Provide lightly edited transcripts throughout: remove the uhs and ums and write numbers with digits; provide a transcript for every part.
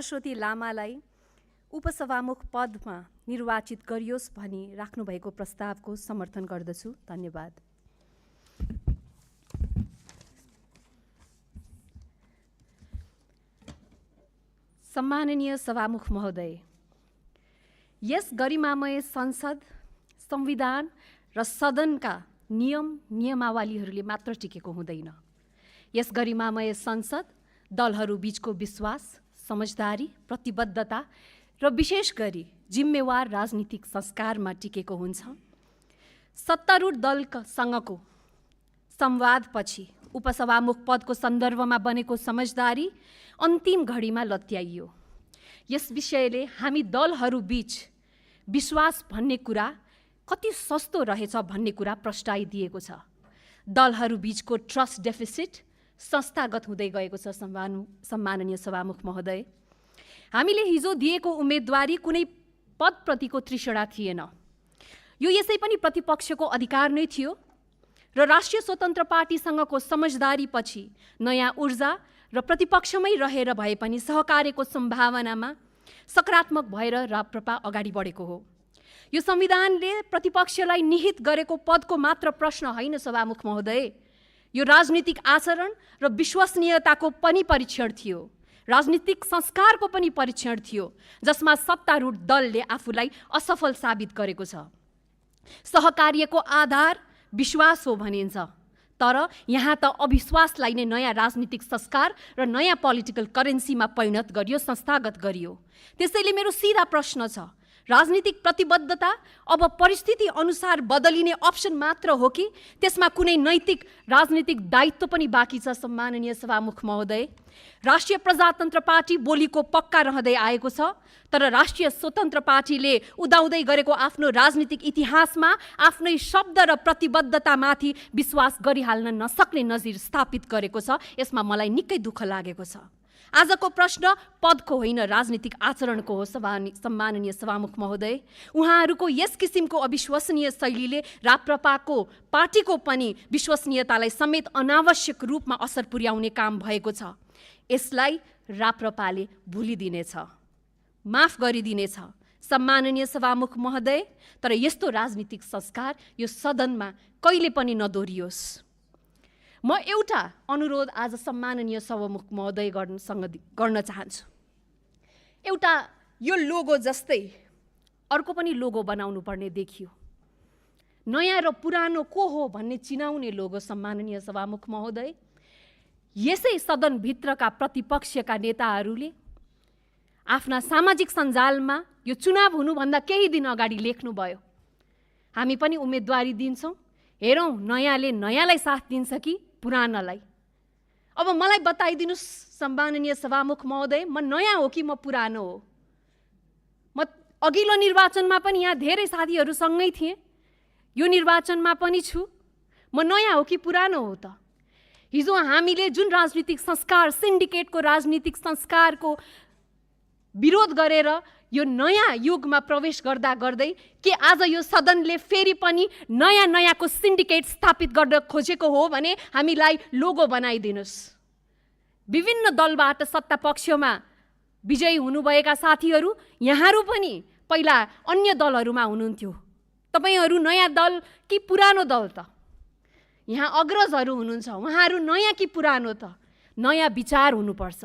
सरस्वती लामालाई उपसभामुख पदमा निर्वाचित गरियोस् भनी राख्नुभएको प्रस्तावको समर्थन गर्दछु। धन्यवाद। सम्माननीय सभामुख महोदय, यस गरिमामय संसद, संविधान र सदनका नियमावलीहरूले मात्र टिकेको हुँदैन। यस गरिमामय संसद दलहरू बीचको विश्वास, समझदारी, प्रतिबद्धता र विशेष गरी जिम्मेवार राजनीतिक संस्कारमा टिकेको हुन्छ। सत्तारूढ दलसँगको संवादपछि उपसभामुख पदको सन्दर्भमा बनेको समझदारी अन्तिम घडीमा लत्याइयो। यस विषयले हामी दलहरू बीच विश्वास भन्ने कुरा कति सस्तो रहेछ भन्ने कुरा प्रस्ताइदिएको छ। दलहरू बीचको ट्रस्ट डेफिसिट संस्थागत हुँदै गएको छ। सम्माननीय सभामुख महोदय, हामीले हिजो दिएको उम्मेदवारी कुनै पदप्रतिको तृष्णा थिएन। यो यसै पनि प्रतिपक्षको अधिकार नै थियो र राष्ट्रिय स्वतन्त्र पार्टीसँगको समझदारीपछि नयाँ ऊर्जा र प्रतिपक्षमै रहेर भए पनि सहकार्यको सम्भावनामा सकारात्मक भएर राप्रपा अगाडि बढेको हो। यो संविधानले प्रतिपक्षलाई निहित गरेको पदको मात्र प्रश्न होइन सभामुख महोदय, यो राजनीतिक आचरण र विश्वसनीयताको पनि परीक्षण थियो, राजनीतिक संस्कारको पनि परीक्षण थियो, जसमा सत्तारूढ दलले आफूलाई असफल साबित गरेको छ। सहकार्यको आधार विश्वास हो भनिन्छ, तर यहाँ त अविश्वासलाई नै नयाँ राजनीतिक संस्कार र नयाँ पोलिटिकल करेन्सीमा परिणत गरियो, संस्थागत गरियो। त्यसैले मेरो सिधा प्रश्न छ, राजनीतिक प्रतिबद्धता अब परिस्थिति अनुसार बदलिने अप्सन मात्र हो कि त्यसमा कुनै नैतिक राजनीतिक दायित्व पनि बाँकी छ? सम्माननीय सभामुख महोदय, राष्ट्रिय प्रजातन्त्र पार्टी बोलीको पक्का रहँदै आएको छ, तर राष्ट्रिय स्वतन्त्र पार्टीले उदाउँदै गरेको आफ्नो राजनीतिक इतिहासमा आफ्नै शब्द र प्रतिबद्धतामाथि विश्वास गरिहाल्न नसक्ने नजिर स्थापित गरेको छ। यसमा मलाई निकै दुःख लागेको छ। आजको प्रश्न पदको होइन, राजनीतिक आचरणको हो। सम्माननीय सभामुख महोदय, उहाँहरूको यस किसिमको अविश्वसनीय शैलीले राप्रपाको पार्टीको पनि विश्वसनीयतालाई समेत अनावश्यक रूपमा असर पुर्याउने काम भएको छ। यसलाई राप्रपाले भुलिदिनेछ, माफ गरिदिनेछ। सम्माननीय सभामुख महोदय, तर यस्तो राजनीतिक संस्कार यो सदनमा कहिले पनि नदोहोरियोस्। म एउटा अनुरोध आज सम्माननीय सभामुख महोदय गर्न चाहन्छु। एउटा यो लोगो जस्तै अर्को पनि लोगो बनाउनु पर्ने देखियो। नयाँ र पुरानो को हो भन्ने चिनाउने लोगो। सम्माननीय सभामुख महोदय, यसै सदनभित्रका प्रतिपक्षका नेताहरूले आफ्ना सामाजिक सञ्जालमा यो चुनाव हुनुभन्दा केही दिन अगाडि लेख्नुभयो, हामी पनि उम्मेदवारी दिन्छौँ, हेरौँ नयाँले नयाँलाई साथ दिन्छ कि पुरानालाई। अब मलाई बताइदिनुहोस् सम्माननीय सभामुख महोदय, म नयाँ हो कि म पुरानो हो? म अघिल्लो निर्वाचनमा पनि यहाँ धेरै साथीहरूसँगै थिएँ, यो निर्वाचनमा पनि छु। म नयाँ हो कि पुरानो हो त? हिजो हामीले जुन राजनीतिक संस्कार, सिन्डिकेटको राजनीतिक संस्कारको विरोध गरेर यो नयाँ युगमा प्रवेश गर्दा गर्दै के आज यो सदनले फेरि पनि नयाँको सिन्डिकेट स्थापित गर्न खोजेको हो भने हामीलाई लोगो बनाइदिनुहोस्। विभिन्न दलबाट सत्ता पक्षमा विजयी हुनुभएका साथीहरू, यहाँहरू पनि पहिला अन्य दलहरूमा हुनुहुन्थ्यो। तपाईहरू नयाँ दल कि पुरानो दल त? यहाँ अग्रजहरू हुनुहुन्छ, उहाँहरू नयाँ कि पुरानो त? नयाँ विचार हुनुपर्छ,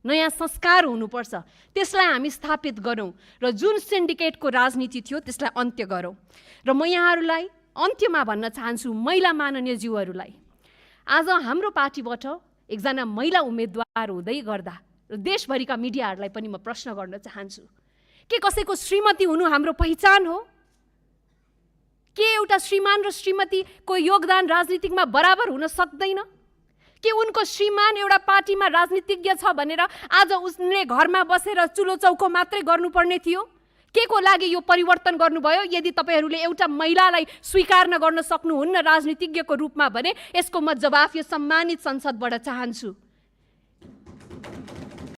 नयाँ संस्कार हुनुपर्छ। त्यसलाई हामी स्थापित गरौँ र जुन सिन्डिकेटको राजनीति थियो त्यसलाई अन्त्य गरौँ। र म यहाँहरूलाई अन्त्यमा भन्न चाहन्छु, महिला माननीय ज्यूहरूलाई, आज हाम्रो पार्टीबाट एकजना महिला उम्मेदवार हुँदै गर्दा र देशभरिका मिडियाहरूलाई पनि म प्रश्न गर्न चाहन्छु, के कसैको श्रीमती हुनु हाम्रो पहिचान हो? के एउटा श्रीमान र श्रीमतीको योगदान राजनीतिकमा बराबर हुन सक्दैन? के उनको श्रीमान एउटा पार्टीमा राजनीतिज्ञ छ भनेर आज उसले घरमा बसेर चुलो चौको मात्रै गर्नुपर्ने थियो? के को लागि यो परिवर्तन गर्नुभयो? यदि तपाईहरूले एउटा महिलालाई स्वीकार गर्न सक्नुहुन्न राजनीतिज्ञको रूपमा भने यसको म जवाफ यो सम्मानित संसदबाट चाहन्छु।